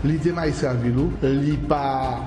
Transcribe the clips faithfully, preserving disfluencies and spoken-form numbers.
Li te majistra vil ou, li pa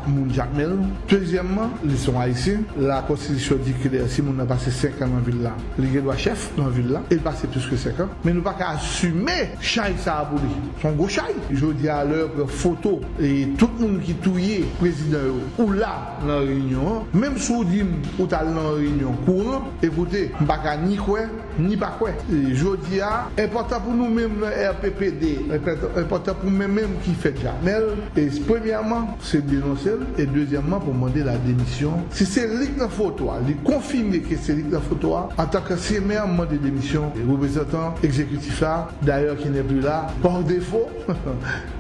moun Jakmèl. Dezyèmman, li se yon Ayisyen. Lakonstitisyon di klè, si moun nan pase senk an nan vil la, li gen dwa chèf nan vil la, e l pase plis ke senk an. Men nou pa ka asime chay sa a pou li. Se yon gwo chay. Jodi a, lè yo pran foto e tout moun ki touye prezidan yo, ou la nan reyinyon an, menm si w di m ou t al nan reyinyon kouran, ekoute, m pa ka ni kwè, ni pa kwè. E jodi a, enpòtan pou nou menm nan R P P D, enpòtan pou mwen menm ki fèt Jakmèl, e premyèman, se denonse l, e dezyèmman, pou mande la demisyon. Si se li k nan foto a, li konfime ke se li k nan foto a, antanke ansyen mè, m mande demisyon. E reprezantan egzekitif la, dayè, ki n'est plus là, par défaut,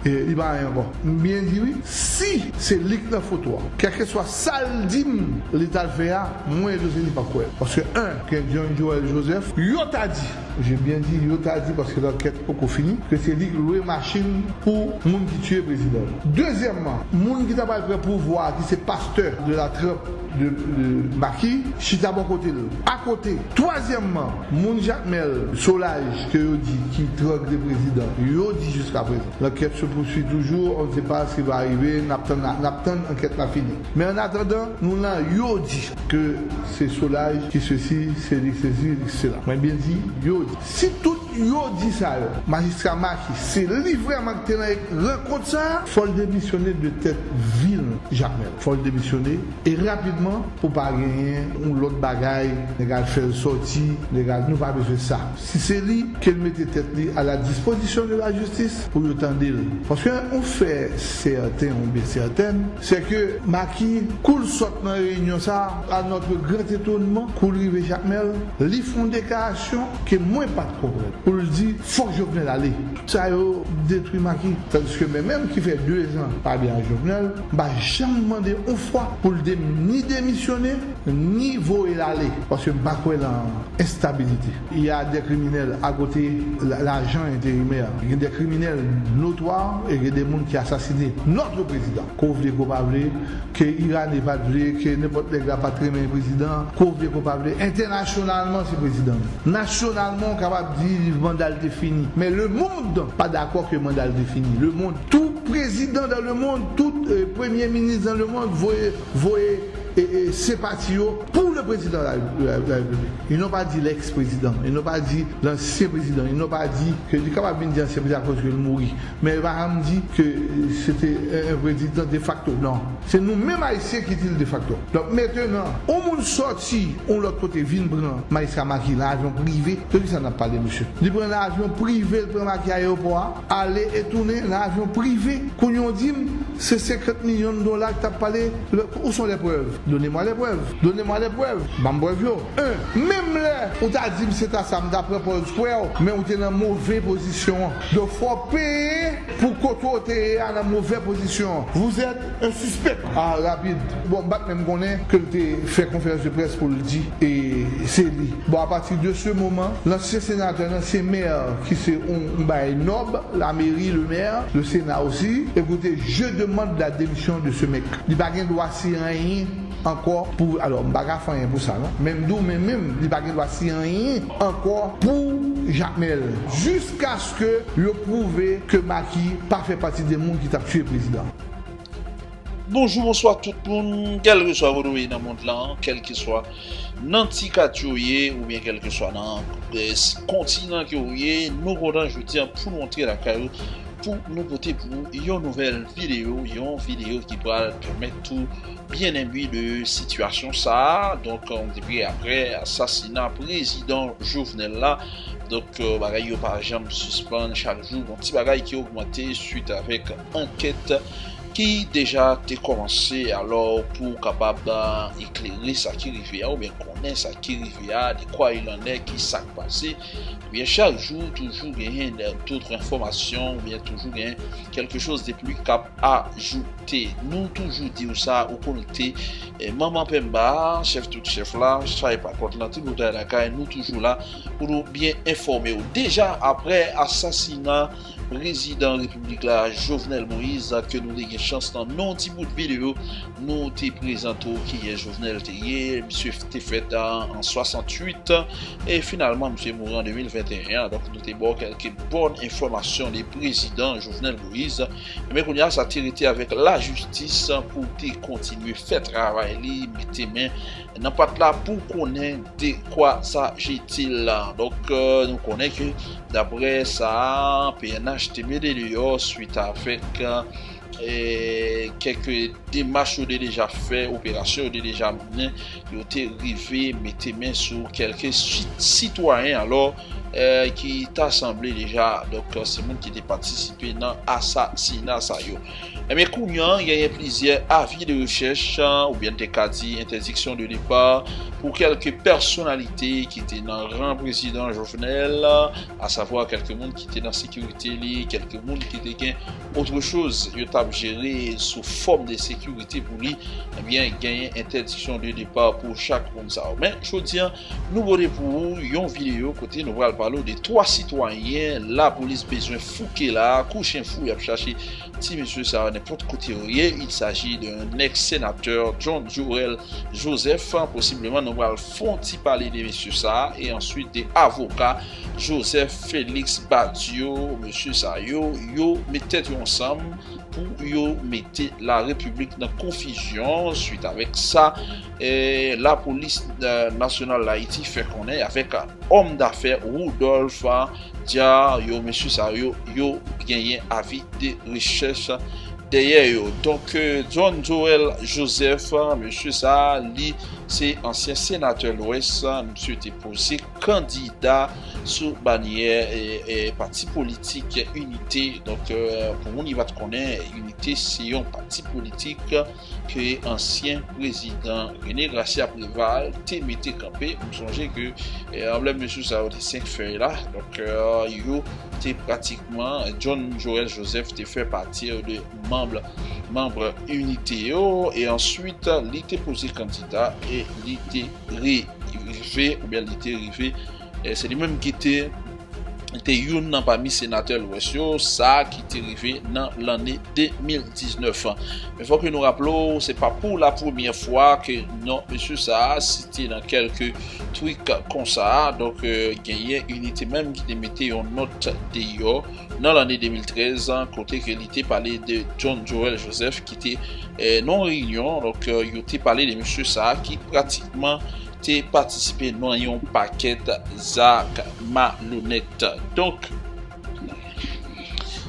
e li pa anyen ankò. M byen di wi, si se li k nan foto a, kèlkeswa sa l di m li t al fè a, mwen, Joseline, pa kwè. Paske, en, ke John Joel Joseph, yo ta di, je bien di, yo ta di, paske lankèt poko fini, ke se li k lwe machin pou moun ki tiye prezidan. Dezyèmman, moun ki ta pral pran pouvwa a, ki se pastè de la troupe de, de Macky, chita bò kote l. Akote, twazyèmman, moun Jakmèl, Solaj, ke yo di ki trangle prezidan, yo di jiska prezan. L'enquête se poursuit toujours, on ne sait pas ce qui va arriver, n ap tann, n ap tann ankèt la fini. Men an atandan, nou la, yo di ke se Solaj ki sesi, se li sesi, li sela. Mwen byen di, yo di. Si tout yo di sa yo, majistra Macky, se li vrèman ki te nan rankont sa a, fò l demisyone de tèt vil Jakmèl. Fò l demisyone, e rapidman, pou pa genyen yon lòt bagay, nèg al fè l sòti, nèg al, nou pa bezwen sa. Si se li, ke l mete tèt li à la disposition de la justice pou yo tande l. Paske yon fè sèten oubyen sètèn, se ke Macky, kou l sot nan reyinyon sa a, à notre grand étonnement, kou l rive Jakmèl, li fè yon deklarasyon ke mwen pa t konprann. Pou l di, fòk Jovenel ale. Sa yo detwi Macky. Tandiske mwen menm ki fè dezan pale a Jovenel, m pa janm mande yon fwa pou l de-, ni demisyone, ni voye l ale. Paske m pa kwè nan enstabilite. Il y a des criminels à côté, la, lajan enterimè. Gen de kriminèl notwa e gen de moun ki asasine notre président. Ko vle, ko pa vle, ke Irane pa t vle, ke nenpòt nèg la pa t renmen prezidan, ko vle, ko pa vle, entènasyonalman se prezidan. Nasyonalman, w kapab di manda l te fini. Men lemonn pa dakò ke manda l te fini. Lemonn, tout prezidan dans le monde, tout, euh, premye minis dans le monde voye, voye e, e, senpati yo pou le président de la, de la, de la République. Ils n'ont pas dit l'ex-président, ils n'ont pas dit l'ancien président, ils n'ont pas dit ke li kapab vin di ansyen prezidan akoz ke l mouri. Men yo pa janm di ke se te un, un président de facto, non. Se nou menm Ayisyen ki di l de facto. Donk, mentenan, yon moun sòti yon lòt kote vin pran majistra Macky nan avyon prive, de ki sa n ap pale, mesye? Li pran nan avyon prive, l pran Macky ayewopò a, ale e tounen nan avyon prive. Kounye a w di m, se senkant milyon dola ki t ap pale. Où sont les preuves? Donnez-moi les preuves. Donnez-moi les preuves. Ban m prèv yo. En, menm lè ou ta di m se ta sa, m ta pran pòz kwè w, men ou te nan move pozisyon an. Donk, fò w peye pou kote w te ye a nan move pozisyon an. Vous êtes un suspect. Ah, rapid. Bon, m pa t menm konnen ke l te fè konferans de près pou l di, e se li. Bon, à partir de ce moment, lansyen senatè, lansyen mè, ki se yon, yon bagay nòb, la mairie, le maire, le Sénat aussi, écoutez, je demande la démission de ce mec. Li pa gen dwa siyen anyen ankò pou, alò, m pa ka fè anyen pou sa, non. Men m di w, men menm, li pa gen dwa siyen anyen ankò pou Jakmèl, jiskaske yo pwouve ke Macky pa fè pati de moun ki t ap tiye prezidan. Bonjou, bonswa tout moun, kèlkeswa kote w ye nan mond lan, kèlkeswa nan ti katye w ye, oubyen kèlkeswa nan, eh, kontinan ke w ye, nou kontan jodi a pou nou antre lakay ou, pou nou pote pou ou yon nouvèl videyo, yon videyo ki pral pèmèt ou byen enbi de sitiyasyon sa a. Donk, eh, depi aprè asasina prezidan Jovenel la, donk, eh, bagay yo pa janm sispann, chak jou gon ti bagay ki ogmante swit avèk ankèt ki deja te kòmanse. Alò, pou w kapab, eh, eklere sa ki rive a, oubyen konnen sa ki rive a, de quoi il en est, ki sa k pase, ebyen, chak jou, toujou genyen, eh, dòt enfòmasyon, oubyen toujou genyen quelque chose de plus k ap ajoute. Nou toujou di w sa, ou konekte, eh, Manman Pemba, chèf tout chèf la, chay pa kòt lan, tout bagay lakay, nou toujou la pou nou byen enfòme w. Deja, aprè asasina prezidan repiblik la, Jovenel Moïse, ke nou te gen chans nan yon ti bout videyo, nou te prezante w kiyès Jovenel te ye. Misye te fèt an, an swasanntuit, e finalman, misye mouri an de mil venteyen. Donk, nou te ba w kèlke bòn enfòmasyon de prezidan Jovenel Moïse. Men kounye a, sa te rete avèk lajistis pou te kontinye fè travay li, mete men nan pat la pou konnen de quoi s'agit-il. Donk, euh, nou konnen ke daprè sa, P N H te mete deyò swit avèk, euh, kèk demach yo te deja fè, operasyon yo te deja mennen, yo te rive mete men sou kèlke si-, sitwayen, alò, euh, ki ta sanble deja, donk, se moun ki te patisipe nan asasina sa yo. Ebyen, kounye a, genyen plizyè avi de rechèch, oubyen n te ka di entèdiksyon de depa, pou kèlke pèsonalite ki te nan ran prezidan Jovenel, asavwa kèlke moun ki te nan sekirite li, kèlke moun ki te gen otre choz yo t ap jere sou fòm de sekirite pou li, ebyen, genyen entèdiksyon de depa pou chak moun sa yo. Men, jodi a, nou pote pou ou yon videyo kote nou pral pale w de twa sitwayen lapolis bezwen fouke la, kou chen fou, y ap chache ti mesye sa yo nenpòt kote yo ye. Il s'agit d'un ex-sénateur, John Joël Joseph. Posibleman, nou pral fè yon ti pale de mesye sa a, e answit de avoka Joseph Félix Badio. Mesye sa yo, yo met tèt yo ansanm pou yo mete larepiblik nan konfizyon. Swit avèk sa, eh, lapolis, eh, nasyonal Dayiti fè konnen avèk òm dafè Rudolph Diard, yo, mesye sa yo, yo genyen avi de rechèch dèyè yo. Donk, eh, John Joël Joseph, mesye sa, li se ansyen senatè Lwès, misye te poze kandida sou banyè, eh, eh, pati politik Inite. Donk, eh, pou moun ki pa t konnen, Inite se yon pati politik ke ansyen prezidan René Gracia Préval te mete kanpe. M sonje ke, eh, anblèm mesye sa yo te senk fèy la. Donk, eh, yo te pratikman, John Joël Joseph te fè pati de manm, manm Inite yo, e answit, li te poze kandida e li te ri-, rive, oubyen li te rive, eh, se li menm ki te, te youn nan pami senatè Lwès yo, sa ki te rive nan lanne de mil diznèf. Men fòk nou raple w, se pa pou la premyè fwa ke non mesye sa a site nan kèlke twit konsa. Donk, eh, genyen Inite menm ki te mete yon nòt deyò nan lanne de mil trèz, kote ke li te pale de John Joël Joseph ki te, eh, nan reyinyon. Donk, eh, yo te pale de mesye sa a ki pratikman te patisipe nan yon pakèt zak malonèt. Donk,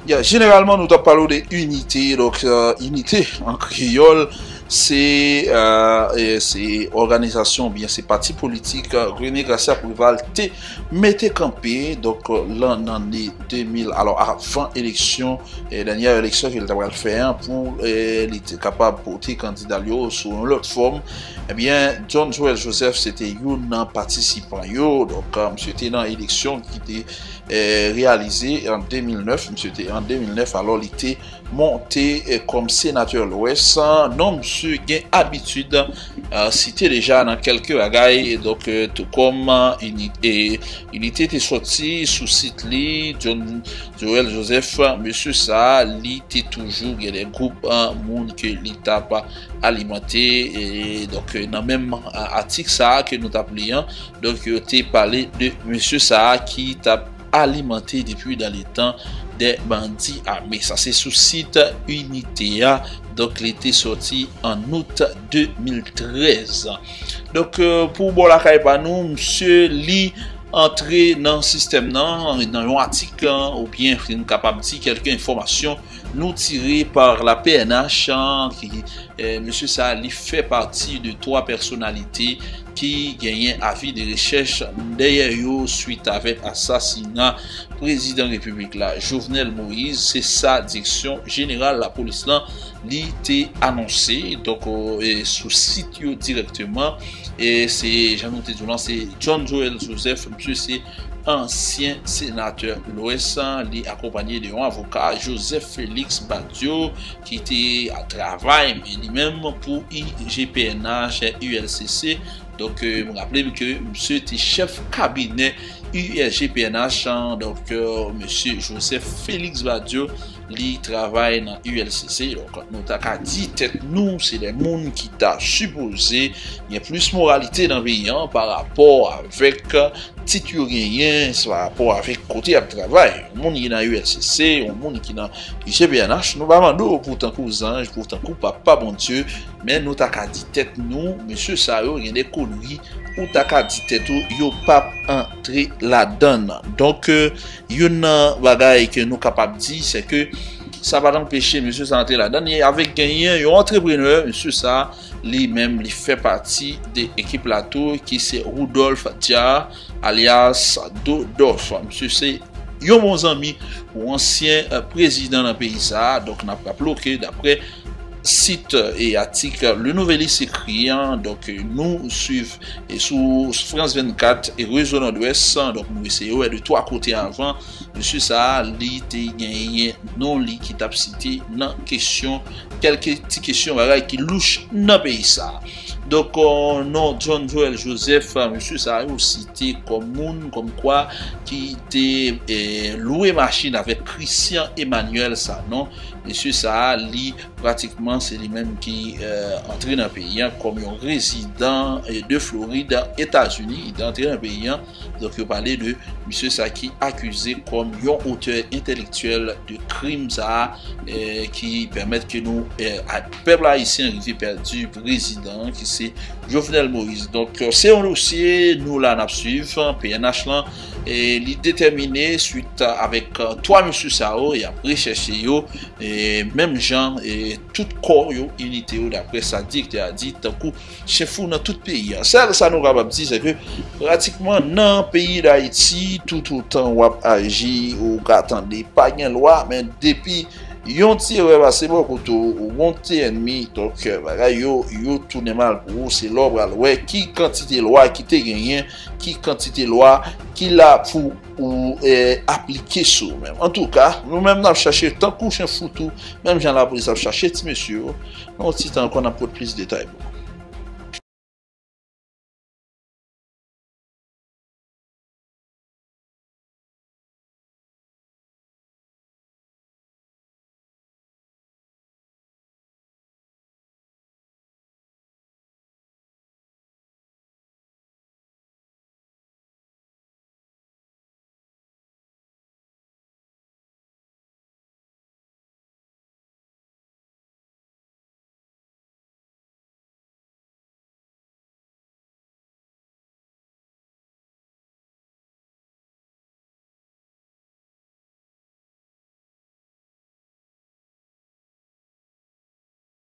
ya, jeneralman, nou t ap pale de Inite. Donk, eh, Inite, an kreyòl, se, eh, eh, se òganizasyon oubyen se pati politik, eh, René Gracia Préval te mete kanpe, donk, lan, nan ane de mil, alò, avan eleksyon, eh, dènyè eleksyon ke l ta pral fè an, pou, eh, li te kapab pote kandida l yo sou yon lòt fòm. Ebyen, John Joël Joseph se te youn nan patisipan yo. Donk, eh, misye te nan eleksyon ki te, eh, reyalize an de mil nèf. Misye te an de mil nèf, alò li te monte, eh, kòm senatè Lwès. Non misye gen abitid, eh, site deja nan kèlke bagay. E donk, eh, tou kòm, eh, Ini-, eh, Inite te sòti sou sit li, John Joël Joseph, mesye sa a, li te toujou gen de gwoup, eh, moun ke li t ap alimante. E donk, eh, nan menm, eh, atik sa a ke nou t ap li an, donk, yo te pale de mesye sa a ki t ap alimante depi dan le tan dè bandi ame. Sa se sou sit Inite a. Donk, li te sòti an out de mil trèz. Donk, eh, pou bò lakay pa nou, misye, li antre nan sistèm nan, nan yon atik, eh, oubyen, nou kapab di, kèlke enfòmasyon nou tire pa la P N H, eh, ki, eh, mesye sa, li fè pati de twa pèsonalite ki genyen avi de rechèch dèyè yo swit avèk asasina prezidan repiblik la, Jovenel Moïse. Se sa direksyon jeneral lapolis lan, li te anonse, donk, eh, sou sit yo dirèkteman. E se, jan nou te di w lan, se John Joël Joseph, misye se ansyen senatè Lwès, li akonpanye de yon avoka, Joseph Félix Badio, ki te ap travay, men li menm pou I G P N H, U L C C. Donk, eh, m raple m ke misye te chèf kabinè U S G P N H, donk, euh, mesye Joseph Félix Badio, li travay nan U L C C. Donk, nou ta ka di tèt nou, se de moun ki ta sipoze gen plis moralite nan peyi an pa rapò avèk tit yo genyen, se pa rapò avèk kote y ap travay. Yon moun ki nan U L C C, yon moun ki nan U S G P N H, nou pa mande w pou tankou zanj, pou tankou papa Bondye, men nou ta ka di tèt nou, mesye sa yo gen de konri, ou ta ka di tèt ou, yo p ap antre ladann. Donk, euh, youn nan bagay ke nou kapab di, se ke sa pa t anpeche mesye sa antre ladann. E avèk genyen yon antreprenè, mesye sa, li menm, li fè pati de ekip la tou, ki se Rudolph Diar, alyas Dodòf. Misye se yon bon zanmi pou ansyen, euh, prezidan nan peyi sa a. Donk, n ap raple w ke daprè sit, euh, e atik, euh, Le Nouvelliste écrit, hein, donk, euh, nou swiv e sou France vennkat e Rezo Nòdwès, donk, nou eseye wè de twa kote avan. Mesye sa a, li te genyen non li ki t ap site nan kesyon, kèlke ti kesyon bagay ki louch nan peyi sa a. Donk, euh, non John Joël Joseph, euh, mesye sa a yo site kòm moun, kòm kwa, ki te, eh, lwe machin avèk Christian Emmanuel Sanon. Mesye sa a, li, pratikman, se li menm ki, eh, antre nan peyi an kòm yon rezidan, eh, de Florid, Etazini. Li te antre nan peyi an. Donk, yo pale de misye sa ki akize kòm yon otè entèlektyèl de krim sa a, eh, ki pèmèt ke nou, eh, a, pèp ayisyen rive pèdi prezidan an, ki se Jovenel Moïse. Donk, eh, se yon dosye, nou la n ap swiv, P N H lan, e li detèmine swit avèk, eh, twa mesye sa yo, y ap rechèche yo, e menm jan, e tout kò yo, inite yo, daprè sa direktè a di, tankou chen fou nan tout peyi a. Sèl sa nou kapab di, se ke pratikman nan peyi Dayiti, toutotan w ap aji, ou ka tande, pa gen lwa, men depi yon ti erè pase bò kote w, ou gon ti ènmi, donk, bagay yo, yo tounen mal pou ou. Se la w pral wè ki kantite lwa ki te genyen, ki kantite lwa ki la pou ou, eh, aplike sou ou menm. Antouka, nou menm n ap chache tankou chen fou tou, menm jan lapolis ap chache ti mesye yo. Nan yon ti tan ankò, n ap pote plis detay pou ou.